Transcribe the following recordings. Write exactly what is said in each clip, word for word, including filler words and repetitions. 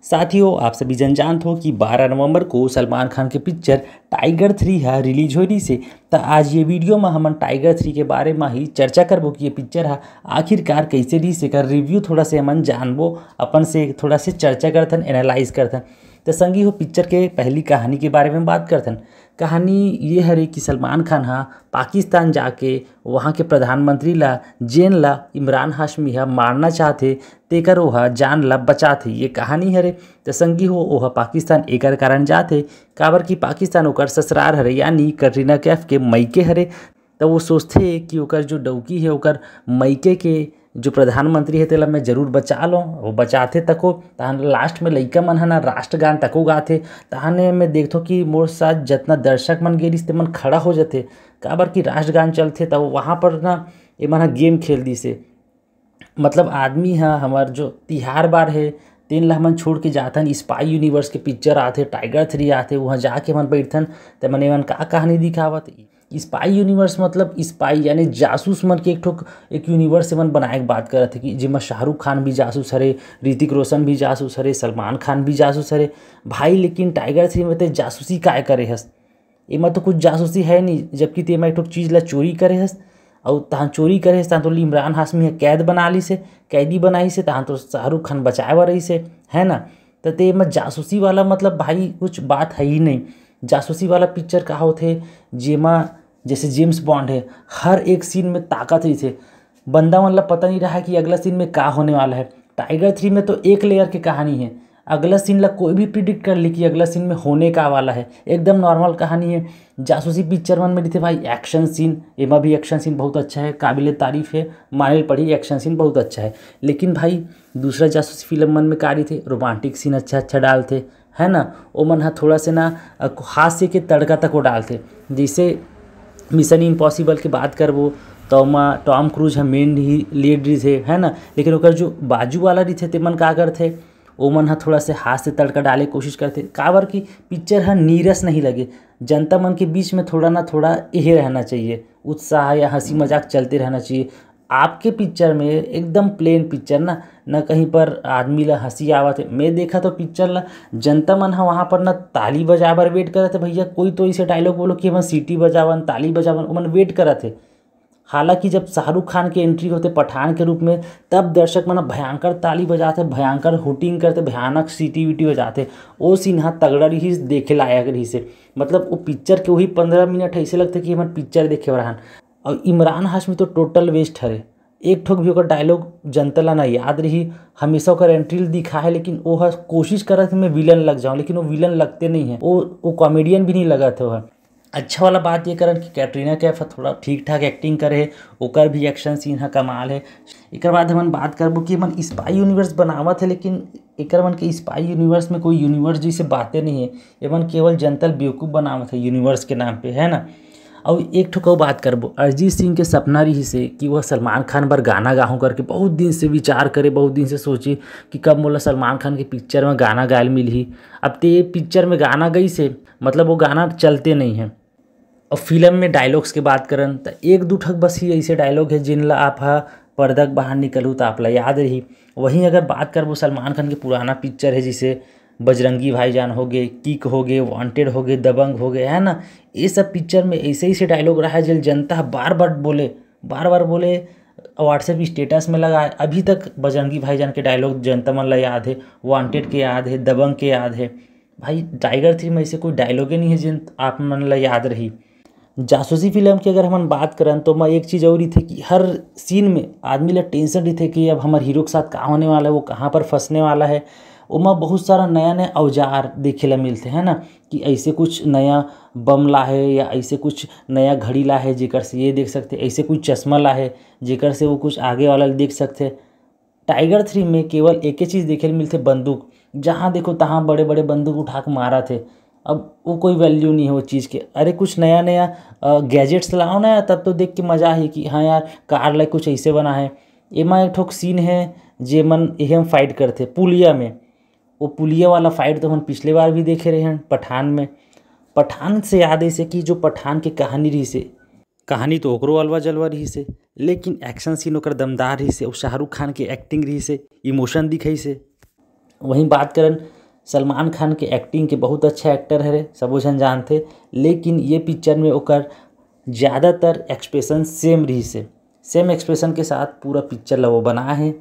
साथियों, आप सभी जन जानत हो कि बारह नवंबर को सलमान खान के पिक्चर टाइगर थ्री ह रिलीज होय रहिस हे। त आज ये वीडियो म हमन टाइगर थ्री के बारे म ही चर्चा करबो कि ये पिक्चर ह आखिरकार कैसे रहिस, एकर रिव्यू थोड़ा से हमन जानबो, अपन से थोड़ा से चर्चा करथन, एनालाइज करथन। त संगी हो, पिक्चर के पहली कहानी के बारे में बात करथन। कहानी ये हरे कि सलमान खान ह पाकिस्तान जाके वहाँ के प्रधानमंत्री ला, जेन ला इमरान हाशमी ह मारना चाहथे, तेकर ओह जान ला बचाथे, ये कहानी हरे। त संगी हो, ओह पाकिस्तान एकर कारण जाथे, काबर कि पाकिस्तान ओकर ससुरार हरे, यानी कटरीना कैफ के मइके हरे। त वो सोचथे कि ओकर जो डौकी हे, ओकर मइके के जो प्रधानमंत्री हे, तेला मैं जरूर बचा लूँ। वो बचाथे तको, तहन लास्ट में लइका मन ह ना राष्ट्रगान तको गाथे। तहने मैं देखथो कि मोर साथ जतना दर्शक मन गे रिहिस, ते मन खड़ा हो जथे, काबर कि राष्ट्रगान चलथे। त वहाँ पर ना ये मन ह गेम खेल दिस हे। मतलब आदमी ह हमर जो तिहार बार हे, तेन ला हमन छोड़ के जाथन। स्पाई यूनिवर्स के पिक्चर आथे, टाइगर थ्री आथे, वहाँ जाके हमन बैठथन, त मन एमन का कहानी दिखावत। स्पाई यूनिवर्स मतलब स्पाई यानी जासूस मन के एक ठो, एक यूनिवर्स एमन बनाए के बात करत हे कि जेमा शाहरुख खान भी जासूस हरे, ऋतिक रोशन भी जासूस हरे, सलमान खान भी जासूस हरे। भाई, लेकिन टाइगर थ्री में ते जासूसी काय करे हस? एमा तो कुछ जासूसी है नहीं, जबकि ते एमा एक ठो चीज ला चोरी करे हस, अउ तहां चोरी करे हस, तहां तो इमरान हाशमी ह कैद बना लिस हे, कैदी बनाइस हे, तहां तो शाहरुख खान बचाए बर रहिस हे, है ना? त ते एमा जासूसी वाला मतलब भाई कुछ बात है ही नहीं। जासूसी वाला पिक्चर का होथे, जेमा जैसे जेम्स बॉन्ड है, हर एक सीन में ताकत रहिथे। बंदा मन ला पता नहीं रहा कि अगला सीन में का होने वाला है। टाइगर थ्री में तो एक लेयर के कहानी है, अगला सीन ला कोई भी प्रिडिक्ट कर ली कि अगला सीन में होने का वाला है। एकदम नॉर्मल कहानी है, जासूसी पिक्चर मन में रहिथे भाई एक्शन सीन, एमा भी एक्शन सीन बहुत अच्छा है, काबिल तारीफ है, माने पड़ी एक्शन सीन बहुत अच्छा है। लेकिन भाई दूसरा जासूसी फिल्म मन में का रहिथे, रोमांटिक सीन अच्छा अच्छा डालथे, है ना? ओमन ह थोड़ा से ना अ, हास्य के तड़का तक वो डालथे। जैसे मिशन इम्पॉसिबल के बात करबो, त ओमा टॉम क्रूज ह मेन ही लीड रहिथे, है ना? लेकिन ओकर जो बाजू वाला रहिथे, तेमन का करथे, ओमन ह थोड़ा से हास्य तड़का डाले कोशिश करथे, काबर कि पिक्चर ह नीरस नहीं लगे, जनता मन के बीच में थोड़ा ना थोड़ा यही रहना चाहिए, उत्साह या हंसी मजाक चलते रहना चाहिए। आपके पिक्चर में एकदम प्लेन पिक्चर ना, ना कहीं पर आदमी ला हंसी आवत है। मैं देखा तो पिक्चर ला, जनता मन ह वहाँ पर ना ताली बजाए बर वेट करत है। भैया, कोई तो इसे डायलॉग बोलो कि हमन सीटी बजावन, ताली बजावन, ओमन वेट करत है। हालांकि जब शाहरुख खान के एंट्री होते पठान के रूप में, तब दर्शक मन भयंकर ताली बजाते, भयंकर हुटिंग करते, भयानक सीटी वीटी बजाते। वो सीन ह तगड़ा रहिस, देखे लायक रहिस हे। मतलब वो पिक्चर के वही पंद्रह मिनट ऐसे लगते कि हमन पिक्चर देखे बर हन। और इमरान हाशमी तो टोटल वेस्ट हरे, एक ठोक भी ओकर डायलॉग जनता ला ना याद रही। हमेशा ओकर एंट्री ल दिखा है, लेकिन वो ह कोशिश करत है मैं विलन लग जाऊँ, लेकिन वो विलन लगते नहीं है, वो वो कॉमेडियन भी नहीं लगत है। वो अच्छा वाला बात ये करन कि कैटरीना कैफ ह थोड़ा ठीक ठाक एक्टिंग करे है, ओकर भी एक्शन सीन ह कमाल है। एकर बाद हमन बात करबो कि हमन स्पाई यूनिवर्स बनावत है, लेकिन एकर मन के स्पाई यूनिवर्स में कोई यूनिवर्स जैसे बातें नहीं है, एमन केवल जनता ल बेवकूफ़ बनावत है यूनिवर्स के नाम पे, है ना? अउ एक ठो अउ बात करबो, अरिजीत सिंह के सपना रहिस हे कि वह सलमान खान बर गाना गाहूँ करके बहुत दिन से विचार करे, बहुत दिन से सोचे कि कब मोला सलमान खान के पिक्चर में गाना गायल मिलही। अब ते पिक्चर में गाना गइस हे, मतलब वो गाना चलते नहीं है। और फिल्म में डायलॉग्स के बात करन त एक दू ठक बस ही ऐसे डायलॉग है जिन ला आप हा पर्दा के बाहर निकलू त आप ला याद रही। वहीं अगर बात करबो सलमान खान के पुराना पिक्चर है, जैसे बजरंगी भाईजान हो गए, किक हो गए, वांटेड हो गए, दबंग हो गए, है ना, ये सब पिक्चर में ऐसे ऐसे डायलॉग रहा है जिन जनता बार बार बोले, बार बार बोले, व्हाट्सएप स्टेटस में लगाए। अभी तक बजरंगी भाईजान के डायलॉग जनता मन ला याद है, वांटेड के याद है, दबंग के याद है। भाई, टाइगर थ्री में ऐसे कोई डायलॉगे नहीं है जिन आप मन ला याद रही। जासूसी फिल्म की अगर हमन बात करन तो मैं एक चीज़ और ही थे कि हर सीन में आदमी ला टेंशन रहिथे कि अब हमारे हीरो के साथ का होने वाला है, वो कहाँ पर फंसने वाला है। ओमा बहुत सारा नया नया औजार देखे ला मिलथे, है ना, कि ऐसे कुछ नया बम ला है या ऐसे कुछ नया घड़ी ला है जेकर से ये देख सकथे, ऐसे कुछ चश्मा ला है जेकर से वो कुछ आगे वाला देख सकथे। टाइगर थ्री में केवल एके चीज़ देखे ल मिलथे, बंदूक। जहाँ देखो तहाँ बड़े बड़े बंदूक उठा के मारत हे। अब वो कोई वैल्यू नहीं है वो चीज़ के। अरे, कुछ नया नया गैजेट्स लाओ ना यार, तब तो देख के मज़ा आही कि हाँ यार, कार लाइक कुछ ऐसे बना है। एमा एक ठोक सीन है जेमन एहे में फाइट करथे पुलिया में। वो पुलिया वाला फाइट तो हम पिछले बार भी देखे रहे हैं पठान में। पठान से याद ऐसे कि जो पठान की कहानी रहिस हे, कहानी तो ओकरो अलवा जलवा रहिस हे, लेकिन एक्शन सीन ओकर दमदार रहिस हे, अउ शाहरुख खान के एक्टिंग रहिस हे, इमोशन दिखाइस हे। वहीं बात करन सलमान खान के एक्टिंग के बहुत अच्छा एक्टर हरे, सबो झन जानथे, लेकिन ये पिक्चर में ओकर ज़्यादातर एक्सप्रेशन सेम रहिस हे। सेम एक्सप्रेशन के साथ पूरा पिक्चर ला वो बनाए हे।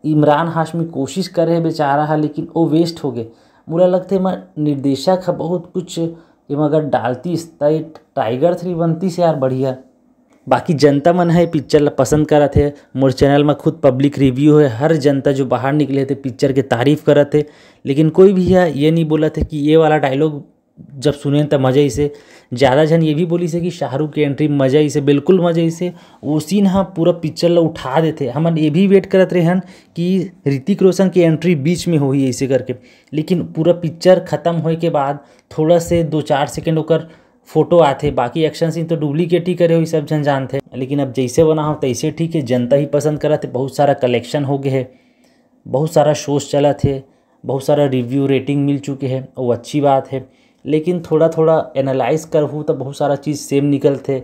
इमरान हाशमी कोशिश करे हे बेचारा हा, लेकिन वो वेस्ट हो गए। मोला लगथे एमा निर्देशक ह बहुत कुछ एमा अगर डालतीस त ये टाइगर थ्री बनतीस यार बढ़िया। बाकी जनता मन ह ये पिक्चर ला पसंद करत हे। मोर चैनल म खुद पब्लिक रिव्यू हे, हर जनता जो बाहर निकले हे ते पिक्चर के तारीफ करत हे। लेकिन कोई भी ह ये नहीं बोलत हे कि ये वाला डायलॉग जब सुने त मजा आइसे। ज़्यादा झन ये भी बोलिस हे कि शाहरुख के एंट्री मजा आइसे, बिल्कुल मजा आइसे। वो सीन ह पूरा पिक्चर ला उठा देथे। हमन ये भी वेट करत रहे हन कि ऋतिक रोशन के एंट्री बीच में होही ऐसे करके, लेकिन पूरा पिक्चर खत्म होए के बाद थोड़ा से दो चार सेकंड ओकर फोटो आथे, बाकी एक्शन सीन तो डुप्लीकेट ही करे हो, सब झन जानथे। लेकिन अब जैसे बना हो तैसे ठीक है, जनता ही पसंद करत हे। बहुत सारा कलेक्शन हो गए है, बहुत सारा शोज चलत हे, बहुत सारा रिव्यू रेटिंग मिल चुके है, वो अच्छी बात है। लेकिन थोड़ा थोड़ा एनालाइज करहू तो बहुत सारा चीज़ सेम निकलथे,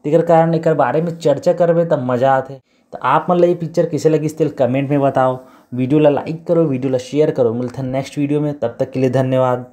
तेकर कारण एकर बारे में चर्चा करबे तब मज़ा आथे। तो आप मन ला ये पिक्चर कैसे लगिस तेल कमेंट में बताओ। वीडियो ला लाइक करो, वीडियो ला शेयर करो। मिलथन नेक्स्ट वीडियो में, तब तक के लिए धन्यवाद।